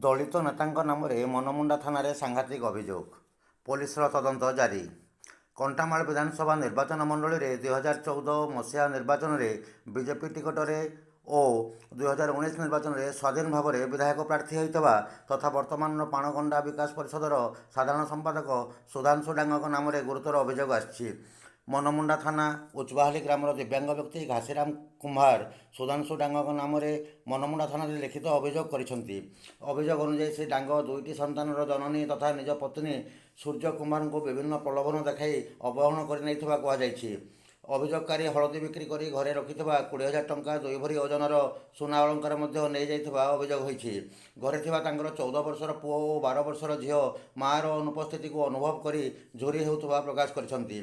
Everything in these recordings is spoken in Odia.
ଦଳିତ ନେତାଙ୍କ ନାମରେ ମନମୁଣ୍ଡା ଥାନାରେ ସାଂଘାତିକ ଅଭିଯୋଗ, ପୋଲିସର ତଦନ୍ତ ଜାରି। କଣ୍ଟାମାଳ ବିଧାନସଭା ନିର୍ବାଚନ ମଣ୍ଡଳୀରେ 2014 ମସିହା ନିର୍ବାଚନରେ ବିଜେପି ଟିକଟରେ ଓ 2019 ନିର୍ବାଚନରେ ସ୍ୱାଧୀନ ଭାବରେ ବିଧାୟକ ପ୍ରାର୍ଥୀ ହୋଇଥିବା ତଥା ବର୍ତ୍ତମାନର ପାଣଗଣ୍ଡା ବିକାଶ ପରିଷଦର ସାଧାରଣ ସମ୍ପାଦକ ସୁଧାଂଶୁ ଡାଙ୍ଗଙ୍କ ନାମରେ ଗୁରୁତର ଅଭିଯୋଗ ଆସିଛି। ମନମୁଣ୍ଡା ଥାନା ଉଚବାହାଲି ଗ୍ରାମର ଦିବ୍ୟାଙ୍ଗ ବ୍ୟକ୍ତି ଘାସିରାମ କୁମ୍ଭାର ସୁଧାଂଶୁ ଡାଙ୍ଗଙ୍କ ନାମରେ ମନମୁଣ୍ଡା ଥାନାରେ ଲିଖିତ ଅଭିଯୋଗ କରିଛନ୍ତି। ଅଭିଯୋଗ ଅନୁଯାୟୀ ଶ୍ରୀ ଡାଙ୍ଗ ଦୁଇଟି ସନ୍ତାନର ଜନନୀ ତଥା ନିଜ ପତ୍ନୀ ସୂର୍ଯ୍ୟ କୁମ୍ଭାରଙ୍କୁ ବିଭିନ୍ନ ପ୍ରଲୋଭନ ଦେଖାଇ ଅପହରଣ କରିନେଇଥିବା କୁହାଯାଇଛି। ଅଭିଯୋଗକାରୀ ହଳଦୀ ବିକ୍ରି କରି ଘରେ ରଖିଥିବା 20,000 ଟଙ୍କା, 2 ଭରି ଓଜନର ସୁନା ଅଳଙ୍କାର ମଧ୍ୟ ନେଇଯାଇଥିବା ଅଭିଯୋଗ ହୋଇଛି। ଘରେ ଥିବା ତାଙ୍କର 14 ବର୍ଷର ପୁଅ ଓ 12 ବର୍ଷର ଝିଅ ମାଆର ଅନୁପସ୍ଥିତିକୁ ଅନୁଭବ କରି ଝୁରି ହେଉଥିବା ପ୍ରକାଶ କରିଛନ୍ତି।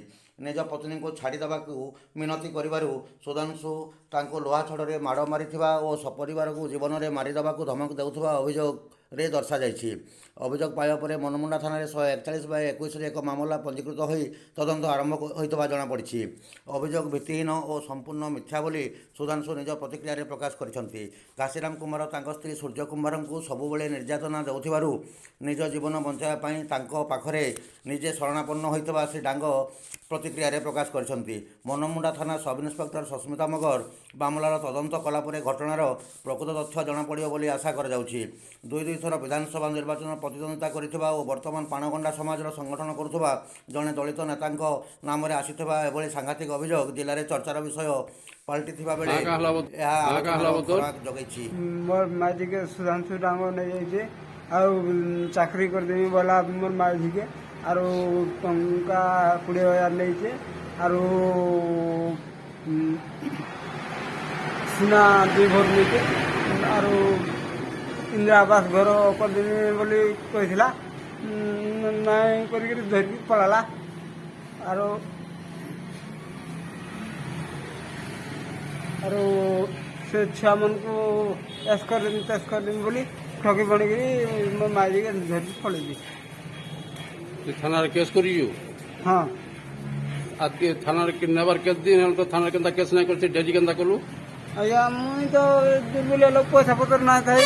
ନିଜ ପତ୍ନୀଙ୍କୁ ଛାଡ଼ିଦେବାକୁ ମିନତି କରିବାରୁ ସୁଧାଂଶୁ ତାଙ୍କୁ ଲୁହା ଛଡ଼ରେ ମାଡ଼ ମାରିଥିବା ଓ ସପରିବାରକୁ ଜୀବନରେ ମାରିଦେବାକୁ ଧମକ ଦେଉଥିବା ଅଭିଯୋଗରେ ଦର୍ଶାଯାଇଛି। ଅଭିଯୋଗ ପାଇବା ପରେ ମନମୁଣ୍ଡା ଥାନାରେ 141/21ରେ ଏକ ମାମଲା ପଞ୍ଜୀକୃତ ହୋଇ ତଦନ୍ତ ଆରମ୍ଭ ହୋଇଥିବା ଜଣାପଡ଼ିଛି। ଅଭିଯୋଗ ଭିତ୍ତିହୀନ ଓ ସମ୍ପୂର୍ଣ୍ଣ ମିଥ୍ୟା ବୋଲି ସୁଧାଂଶୁ ନିଜ ପ୍ରତିକ୍ରିୟାରେ ପ୍ରକାଶ କରିଛନ୍ତି। ଘାସିରାମ କୁମ୍ଭାର ତାଙ୍କ ସ୍ତ୍ରୀ ସୂର୍ଯ୍ୟ କୁମ୍ଭାରଙ୍କୁ ସବୁବେଳେ ନିର୍ଯାତନା ଦେଉଥିବାରୁ ନିଜ ଜୀବନ ବଞ୍ଚାଇବା ପାଇଁ ତାଙ୍କ ପାଖରେ ନିଜେ ଶରଣାପନ୍ନ ହୋଇଥିବା ଶ୍ରୀ ଡାଙ୍ଗ ପ୍ରତିକ୍ରିୟାରେ ପ୍ରକାଶ କରିଛନ୍ତି। ମନମୁଣ୍ଡା ଥାନା ସବ୍ ଇନ୍ସପେକ୍ଟର ସସ୍ମିତା ମଗର ମାମଲାର ତଦନ୍ତ କଲାପରେ ଘଟଣାର ପ୍ରକୃତ ତଥ୍ୟ ଜଣାପଡ଼ିବ ବୋଲି ଆଶା କରାଯାଉଛି। ଦୁଇ ଦୁଇ ଥର ବିଧାନସଭା ନିର୍ବାଚନ ପ୍ରତିଦ୍ୱନ୍ଦ୍ୱିତା କରିଥିବା ଓ ବର୍ତ୍ତମାନ ପାଣଗଣ୍ଡା ସମାଜର ସଂଗଠନ କରୁଥିବା ଜଣେ ଦଳିତ ନେତାଙ୍କ ନାମରେ ଆସିଥିବା ଏଭଳି ସାଂଘାତିକ ଅଭିଯୋଗ ଜିଲ୍ଲାରେ ଚର୍ଚ୍ଚାର ବିଷୟ ପାଲଟିଥିବା ବେଳେ ଏହା ଆଲୋଚନାର ଖୋରାକ ଯୋଗାଇଛି। ମୋର୍ ମାଇଝିକେ ସୁଧାଂଶୁ ଡାଙ୍ଗ ନେଇଯାଇଛେ, ଆଉ ଚାକିରି କରିଦେମି ବୋଲା ମୋର୍ ମାଇଝିକେ, ଆରୁ ଟଙ୍କା 20,000 ନେଇଛେ, ଆରୁ ସୁନା 2 ଭରି ନେଇଛେ, ଆରୁ ଇନ୍ଦିରା ଆବାସ ଘର କରିଦେମି ବୋଲି କହିଥିଲା, ନାଇଁ କରିକିରି ଧରିକି ପଳାଲା। ଆରୁ ସେ ଛୁଆମାନଙ୍କୁ ଏସ୍ କରିଦେମି, ତେସ୍ କରିଦେମି ବୋଲି ଠକି ବଣିକିରି ମୋ ମାଇଝିକେ ଧରିକି ପଳେଇଛି। তুই থানাରେ କେସ୍ କରିଛୁ? ହଁ। ଆଜକେ ଥାନାରେ ନେବାର କେତେ ଦିନ ହେଲା ତ ଥାନାରେ କେନ୍ତା କେସ୍ ନାଇଁ କରିଛି, ଡେରି କେନ୍ତା କଲୁ? ଆଜ୍ଞା, ମୁଇଁ ତ ଦୁର୍ବଳିଆ ଲୋକ, ପଇସା ପତ୍ର ନାଇଁ ଥାଇ।